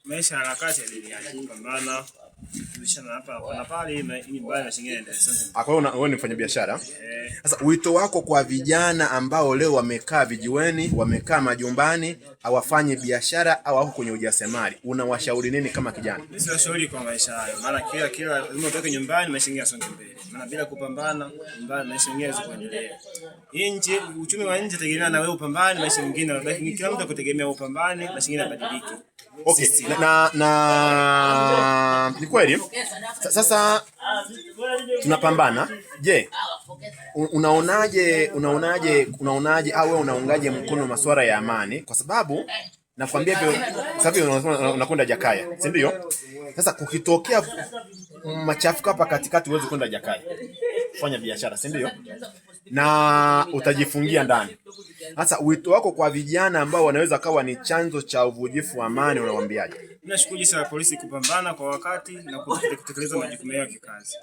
Maisha harakati ya duniani, kupambana kubishana hapa hapa na pale, ili mbaya na shingine endelee. Ah, kwa hiyo wewe ni mfanya biashara. Sasa wito wako kwa vijana ambao leo wamekaa vijiweni, wamekaa majumbani, hawafanyi biashara au wako kwenye ujasiriamali, unawashauri nini kama kijana? Mimi siwashauri kwa maisha hayo, maana kila lazima utoke nyumbani, maisha mengine yasonge mbele, maana bila kupambana nyumbani maisha mengine hayawezi kuendelea. Hii nchi, uchumi wa nchi tegemea na wewe upambane, maisha mengine yanabaki, kila mtu akutegemea upambane, maisha mengine yabadilike. Okay, na ni kweli. Sasa tunapambana. Je, unaonaje au wewe unaungaje mkono masuala ya amani? Kwa sababu nakwambia hivyo sasa hivi unakwenda Jakaya, si ndio? Sasa kukitokea machafuko hapa katikati, huwezi kwenda Jakaya kufanya biashara, si ndio? Na utajifungia ndani. Sasa wito wako kwa vijana ambao wanaweza kawa ni chanzo cha uvujifu wa amani unawaambiaje? Mimi nashukuru jeshi la polisi kupambana kwa wakati na kutekeleza majukumu yao kikazi.